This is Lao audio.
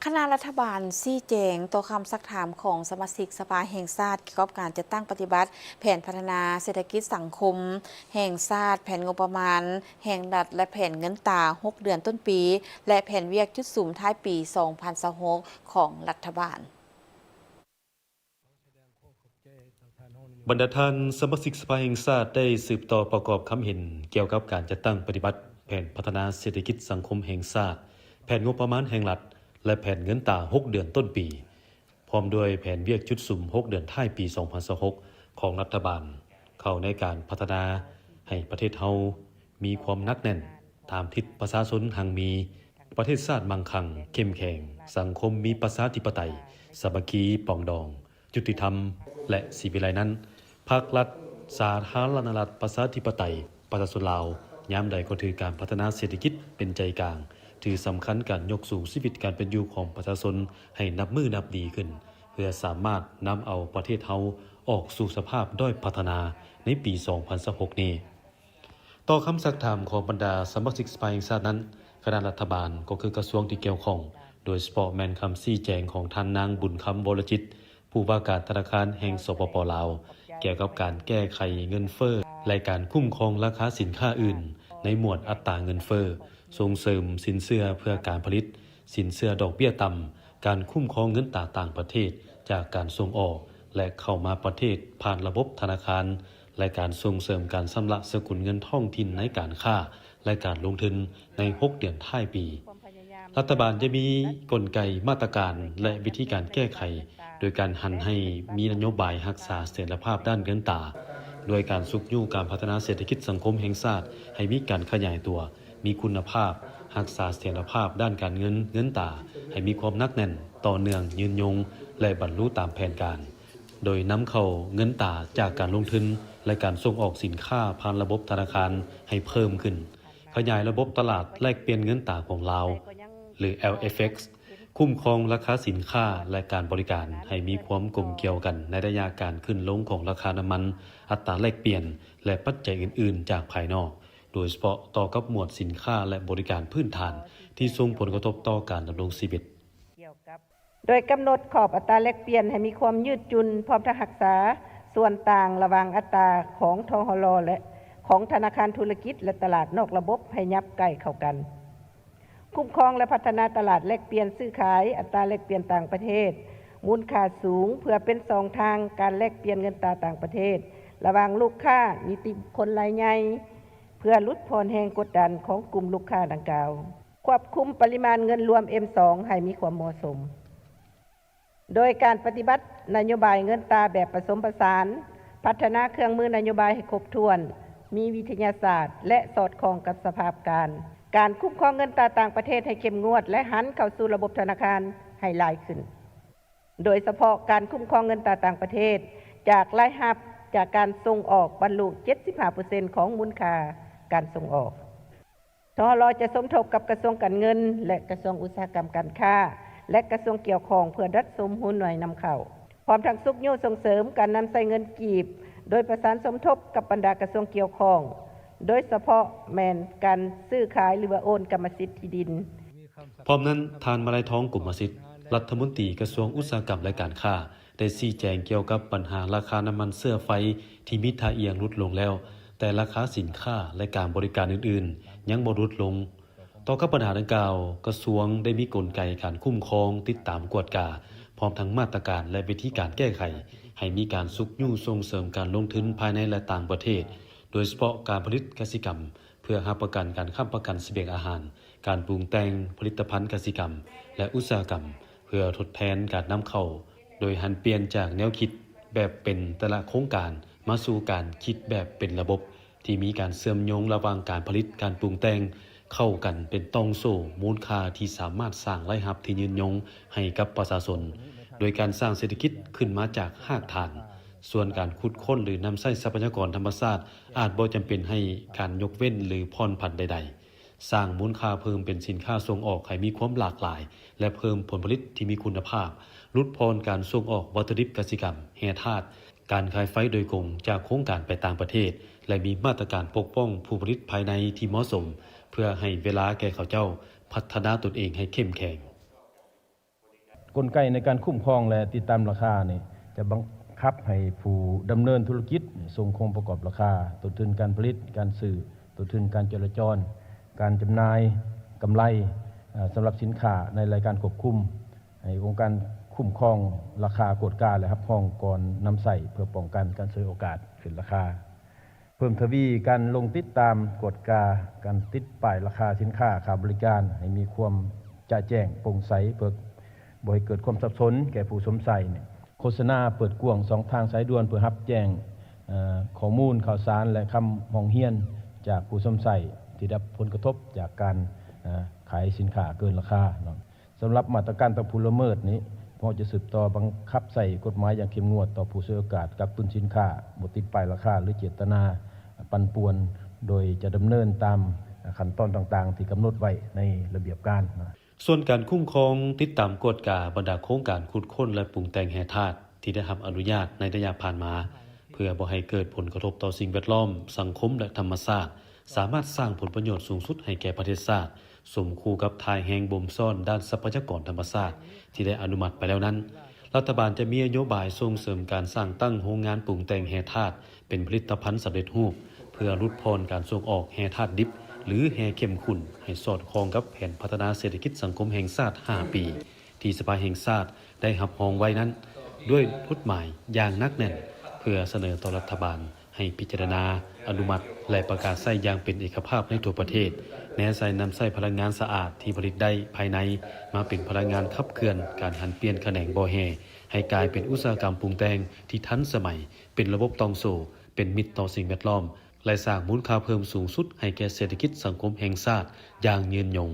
ຄະນະລັດຖະບານຊີ້ແຈງຕໍ່ຄຳຊັກຖາມຂອງສະມາຊິກສະພາແຫ່ງຊາດ ກ່ຽວກັບການຈັດຕັ້ງປະຕິບັດແຜນພັດທະນາເສດຖະກິດສັງຄົມແຫ່ງຊາດ, ແຜນງົບປະມານແຫ່ງລັດ ແລະ ແຜນເງິນຕາຫົກເດືອນຕົ້ນປີ ແລະ ແຜນວຽກຈຸດສຸມທ້າຍປີສອງພັນຊາວຫົກຂອງລັດຖະບານ. ບັນດາທ່ານສະມາຊິກສະພາແຫ່ງຊາດໄດ້ສືບຕໍ່ປະກອບຄຳເຫັນກ່ຽວກັບການຈັດຕັ້ງປະຕິບັດແຜນພັດທະນາເສດຖະກິດສັງຄົມແຫ່ງຊາດ, ແຜນງົບປະມານແຫ່ງລັດ ແລະ ແຜນເງິນຕາຫົກເດືອນຕົ້ນປີ, ພ້ອມດ້ວຍແຜນວຽກຈຸດສຸມຫົກເດືອນທ້າຍປີສອງພັນຊາວຫົກຂອງລັດຖະບານ, ເຂົ້າໃນການພັດທະນາໃຫ້ປະເທດເຮົາ ມີຄວາມໜັກແໜ້ນຕາມທິດປະຊາຊົນຮັ່ງມີ, ປະເທດຊາດມັ່ງຄັ່ງເຂັ້ມແຂງ, ສັງຄົມມີປະຊາທິປະໄຕ, ສາມັກຄີ, ປອງດອງ, ຍຸຕິທຳ ແລະ ສີວິໄລນັ້ນ, ພັກລັດສາທາລະນະລັດປະຊາທິປະໄຕປະຊາຊົນລາວ ຍາມໃດກໍຖືການພັດທະນາເສດຖະກິດເປັນໃຈກາງ, ຖືສຳຄັນການຍົກສູງຊີວິດການເປັນຢູ່ຂອງປະຊາຊົນໃຫ້ນັບມື້ນັບດີຂຶ້ນ, ເພື່ອສາມາດນຳເອົາປະເທດເຮົາອອກສູ່ສະພາບດ້ອຍພັດທະນາໃນປີສອງພັນຊາວຫົກນີ້. ຕໍ່ຄຳຊັກຖາມຂອງບັນດາສະມາຊິກສະພາແຫ່ງຊາດນັ້ນ, ຄະນະລັດຖະບານ ກໍຄືກະຊວງທີ່ກ່ຽວຂ້ອງ, ໂດຍສະເພາະແມ່ນຄຳຊີ້ແຈງຂອງທ່ານນາງ ບຸນຄຳ ວໍລະຈິດ, ຜູ້ວ່າການທະນາຄານແຫ່ງ ສປປ ລາວ, ກ່ຽວກັບການແກ້ໄຂເງິນເຟີ້ ແລະ ການຄຸ້ມຄອງລາຄາສິນຄ້າອື່ນ ໃນໝວດອັດຕາເງິນເຟີ້, ສົ່ງເສີມສິນເຊື່ອເພື່ອການຜະລິດ, ສິນເຊື່ອດອກເບ້ຍຕ່ຳ, ການຄຸ້ມຄອງເງິນຕາຕ່າງປະເທດຈາກການສົ່ງອອກ ແລະ ເຂົ້າມາປະເທດຜ່ານລະບົບທະນາຄານ ແລະ ການສົ່ງເສີມການຊຳລະສະກຸນເງິນທ້ອງຖິ່ນໃນການຄ້າ ແລະ ການລົງທຶນໃນຫົກເດືອນທ້າຍປີ. ລັດຖະບານຈະມີກົນໄກ, ມາດຕະການ ແລະ ວິທີການແກ້ໄຂ ໂດຍການຫັນໃຫ້ມີນະໂຍບາຍຮັກສາສະຖຽນລະພາບດ້ານເງິນຕາ, ດ້ວຍການຊຸກຍູ້ການພັດທະນາເສດຖະກິດສັງຄົມແຫ່ງຊາດໃຫ້ມີການຂະຫຍາຍຕົວ, ມີຄຸນນະພາບ, ຮັກສາສະຖຽນລະພາບດ້ານການເງິນ, ເງິນຕາ ໃຫ້ມີຄວາມໜັກແໜ້ນ, ຕໍ່ເນື່ອງ, ຍືນຍົງ ແລະ ບັນລຸຕາມແຜນການ, ໂດຍນຳເຂົ້າເງິນຕາຈາກການລົງທຶນ ແລະ ການສົ່ງອອກສິນຄ້າຜ່ານລະບົບທະນາຄານໃຫ້ເພີ່ມຂຶ້ນ, ຂະຫຍາຍລະບົບຕະຫຼາດແລກປ່ຽນເງິນຕາຂອງລາວ ຫຼື ແອລເອັຟເອັກ, ຄຸ້ມຄອງລາຄາສິນຄ້າ ແລະ ການບໍລິການໃຫ້ມີຄວາມກົມກ່ຽວກັນໃນໄລຍະການຂຶ້ນລົງຂອງລາຄານ້ຳມັນ, ອັດຕາແລກປ່ຽນ ແລະ ປັດໄຈອື່ນໆຈາກພາຍນອກ, ໂດຍສະເພາະຕໍ່ກັບໝວດສິນຄ້າ ແລະ ບໍລິການພື້ນຖານທີ່ສົ່ງຜົນກະທົບຕໍ່ການດຳລົງຊີວິດ. ໂດຍກຳນົດຂອບອັດຕາແລກປ່ຽນໃຫ້ມີຄວາມຍືດຫຍຸ້ນ, ພ້ອມທັງຮັກສາສ່ວນຕ່າງລະຫວ່າງອັດຕາຂອງ ທຫລ ແລະ ຂອງທະນາຄານທຸລະກິດ ແລະ ຕະຫຼາດນອກລະບົບໃຫ້ຫຍັບໃກ້ເຂົ້າກັນ. ຄຸ້ມຄອງ ແລະ ພັດທະນາຕະຫຼາດແລກປ່ຽນຊື້ຂາຍ, ອັດຕາແລກປ່ຽນຕ່າງປະເທດມູນຄ່າສູງ ເພື່ອເປັນຊ່ອງທາງການແລກປ່ຽນເງິນຕາຕ່າງປະເທດ ລະຫວ່າງລູກຄ້ານິຕິບຸກຄົນລາຍໃຫຍ່ ເພື່ອຫຼຸດຜ່ອນແຮງກົດດັນຂອງກຸ່ມລູກຄ້າດັ່ງກ່າວ. ຄວບຄຸມປະລິມານເງິນລວມ ເອັມສອງ ໃຫ້ມີຄວາມເໝາະສົມ ໂດຍການປະຕິບັດນະໂຍບາຍເງິນຕາແບບປະສົມປະສານ, ພັດທະນາເຄື່ອງມືນະໂຍບາຍໃຫ້ຄົບຖ້ວນ, ມີວິທະຍາສາດ ແລະ ສອດຄ່ອງກັບສະພາບການ, ການຄຸ້ມຄອງເງິນຕາຕ່າງປະເທດໃຫ້ເຂັ້ມງວດ ແລະ ຫັນເຂົ້າສູ່ລະບົບທະນາຄານໃຫ້ຫຼາຍຂຶ້ນ, ໂດຍສະເພາະການຄຸ້ມຄອງເງິນຕາຕ່າງປະເທດ ຈາກລາຍຮັບຈາກການສົ່ງອອກບັນລຸເຈັດສິບຫ້າເປີເຊັນຂອງມູນຄ່າການສົ່ງອອກ. ທຫລ ຈະສົມທົບກັບກະຊວງການເງິນ ແລະ ກະຊວງອຸດສາຫະກຳການຄ້າ ແລະ ກະຊວງກ່ຽວຂ້ອງ ເພື່ອດັດສົມຫົວໜ່ວຍນຳເຂົ້າ, ພ້ອມທັງຊຸກຍູ້ສົ່ງເສີມການນຳໃຊ້ເງິນກີບ ໂດຍປະສານສົມທົບກັບບັນດາກະຊວງກ່ຽວຂ້ອງ, ໂດຍສະເພາະແມ່ນການຊື້ຂາຍ ຫຼືວ່າໂອນກຳມະສິດທີ່ດິນ. ພ້ອມນັ້ນ, ທ່ານ ມາໄລທອງ ກົມມະສິດ, ລັດຖະມົນຕີກະຊວງອຸດສາຫະກຳ ແລະ ການຄ້າ ໄດ້ຊີ້ແຈງກ່ຽວກັບບັນຫາລາຄານ້ຳມັນເຊື້ອໄຟທີ່ມີທ່າອ່ຽງຫຼຸດລົງແລ້ວ, ແຕ່ລາຄາສິນຄ້າ ແລະ ການບໍລິການອື່ນໆຍັງບໍ່ຫຼຸດລົງ. ຕໍ່ກັບບັນຫາດັ່ງກ່າວ, ກະຊວງໄດ້ມີກົນໄກການຄຸ້ມຄອງ, ຕິດຕາມ, ກວດກາ, ພ້ອມທັງມາດຕະການ ແລະ ວິທີການແກ້ໄຂ ໃຫ້ມີການຊຸກຍູ້ສົ່ງເສີມການລົງທຶນພາຍໃນ ແລະ ຕ່າງປະເທດ, ໂດຍສະເພາະການຜະລິດກະສິກຳ, ເພື່ອຮັບປະກັນການຄ້ຳປະກັນສະບຽງອາຫານ, ການປຸງແຕ່ງຜະລິດຕະພັນກະສິກຳ ແລະ ອຸດສາຫະກຳ ເພື່ອທົດແທນການນຳເຂົ້າ, ໂດຍຫັນປ່ຽນຈາກແນວຄິດແບບເປັນແຕ່ລະໂຄງການ ມາສູ່ການຄິດແບບເປັນລະບົບ ທີ່ມີການເຊື່ອມໂຍງລະຫວ່າງການຜະລິດ, ການປຸງແຕ່ງ ເຂົ້າກັນເປັນຕ່ອງໂສ້ມູນຄ່າທີ່ສາມາດສ້າງລາຍຮັບທີ່ຍືນຍົງໃຫ້ກັບປະຊາຊົນ, ໂດຍການສ້າງເສດຖະກິດຂຶ້ນມາຈາກຮາກຖານ. ສ່ວນການຂຸດຄົ້ນ ຫຼື ນຳໃຊ້ຊັບພະຍາກອນທຳມະຊາດ ອາດບໍ່ຈຳເປັນໃຫ້ການຍົກເວັ້ນ ຫຼື ຜ່ອນຜັນໃດໆ. ສ້າງມູນຄ່າເພີ່ມເປັນສິນຄ້າສົ່ງອອກໃຫ້ມີຄວາມຫຼາກຫຼາຍ ແລະ ເພີ່ມຜົນຜະລິດທີ່ມີຄຸນນະພາບ, ຫຼຸດຜ່ອນການສົ່ງອອກວັດຖຸດິບກະສິກຳ, ແຮ່ທາດ, ການຂາຍໄຟໂດຍກົງຈາກໂຄງການໄປຕ່າງປະເທດ ແລະ ມີມາດຕະການປົກປ້ອງຜູ້ຜະລິດພາຍໃນທີ່ເໝາະສົມ ເພື່ອໃຫ້ເວລາແກ່ເຂົາເຈົ້າພັດທະນາຕົນເອງໃຫ້ເຂັ້ມແຂງ. ກົນໄກໃນການຄຸ້ມຄອງ ແລະ ຕິດຕາມລາຄານີ້ ຈະບັງຄັບໃຫ້ຜູ້ດຳເນີນທຸລະກິດສົ່ງຂອງປະກອບລາຄາ, ຕົ້ນທຶນການຜະລິດ, ການຊື້, ຕົ້ນທຶນການຈະລາຈອນ, ການຈຳໜ່າຍ, ກຳໄລ ເອີ່ ສຳລັບສິນຄ້າໃນລາຍການຄວບຄຸມ, ໃຫ້ອົງການຄຸ້ມຄອງລາຄາກວດກາ ແລະ ຮັບຮອງກ່ອນນຳໃຊ້ ເພື່ອປ້ອງກັນການສວຍໂອກາດຂຶ້ນລາຄາ. ເພີ່ມທະວີການລົງຕິດຕາມກວດກາການຕິດປ້າຍລາຄາສິນຄ້າ, ຄ່າບໍລິການ ໃຫ້ມີຄວາມຈະແຈ້ງໂປ່ງໃສ ເພື່ອບໍ່ໃຫ້ເກີດຄວາມສັບສົນແກ່ຜູ້ຊົມໃຊ້. ໂຄສະນາເປີດກວ້າງຊ່ອງທາງສາຍດ່ວນ ເພື່ອຮັບແຈ້ງ ເອີ່ ຂໍ້ມູນຂ່າວສານ ແລະ ຄຳຮ້ອງຮຽນຈາກຜູ້ຊົມໃຊ້ທີ່ໄດ້ຮັບຜົນກະທົບຈາກການ ເອີ່ ຂາຍສິນຄ້າເກີນລາຄາເນາະ. ສຳລັບມາດຕະການຕໍ່ຜູ້ລະເມີດນີ້, ພວກເຮົາຈະສືບຕໍ່ບັງຄັບໃຊ້ກົດໝາຍຢ່າງເຂັ້ມງວດຕໍ່ຜູ້ສວຍໂອກາດ, ກັກຕຸນສິນຄ້າບໍ່ຕິດປ້າຍລາຄາ ຫຼື ເຈດຕະນາປັ່ນປ່ວນ, ໂດຍຈະດຳເນີນຕາມຂັ້ນຕອນຕ່າງໆທີ່ກຳນົດໄວ້ໃນລະບຽບການ. ສ່ວນການຄຸ້ມຄອງ, ຕິດຕາມກວດກາບັນດາໂຄງການຂຸດຄົ້ນ ແລະ ປຸງແຕ່ງແຮ່ທາດທີ່ໄດ້ຮັບອະນຸຍາດໃນໄລຍະຜ່ານມາ, ເພື່ອບໍ່ໃຫ້ເກີດຜົນກະທົບຕໍ່ສິ່ງແວດລ້ອມ, ສັງຄົມ ແລະ ທຳມະຊາດ, ສາມາດສ້າງຜົນປະໂຫຍດສູງສຸດໃຫ້ແກ່ປະເທດຊາດ, ສົມຄູ່ກັບທ່າແຮງບົ່ມຊ້ອນດ້ານຊັບພະຍາກອນທຳມະຊາດທີ່ໄດ້ອະນຸມັດໄປແລ້ວນັ້ນ, ລັດຖະບານຈະມີນະໂຍບາຍສົ່ງເສີມການສ້າງຕັ້ງໂຮງງານປຸງແຕ່ງແຮ່ທາດເປັນຜະລິດຕະພັນສຳເລັດຮູບ, ເພື່ອຫຼຸດຜ່ອນການສົ່ງອອກແຮ່ທາດດິບ ຫຼື ແຮ່ເຂັ້ມຂຸ້ນ ໃຫ້ສອດຄ່ອງກັບແຜນພັດທະນາເສດຖະກິດສັງຄົມແຫ່ງຊາດຫ້າປີ ທີ່ສະພາແຫ່ງຊາດໄດ້ຮັບຮອງໄວ້ນັ້ນ ດ້ວຍກົດໝາຍຢ່າງໜັກແໜ້ນ ເພື່ອສະເໜີຕໍ່ລັດຖະບານ ໃຫ້ພິຈາລະນາ, ອະນຸມັດ ແລະ ປະກາດໃຊ້ຢ່າງເປັນເອກະພາບໃນທົ່ວປະເທດ, ແນໃສ່ນຳໃຊ້ພະລັງງານສະອາດທີ່ຜະລິດໄດ້ພາຍໃນ ມາເປັນພະລັງງານຂັບເຄື່ອນການຫັນປ່ຽນຂະແໜງບໍ່ແຮ່ ໃຫ້ກາຍເປັນອຸດສາຫະກຳປຸງແຕ່ງທີ່ທັນສະໄໝ, ເປັນລະບົບຕ່ອງໂສ້, ເປັນມິດຕໍ່ສິ່ງແວດລ້ອມ ແລະ ສ້າງມູນຄ່າເພີ່ມສູງສຸດໃຫ້ແກ່ເສດຖະກິດສັງຄົມແຫ່ງຊາດຢ່າງຍືນຍົງ.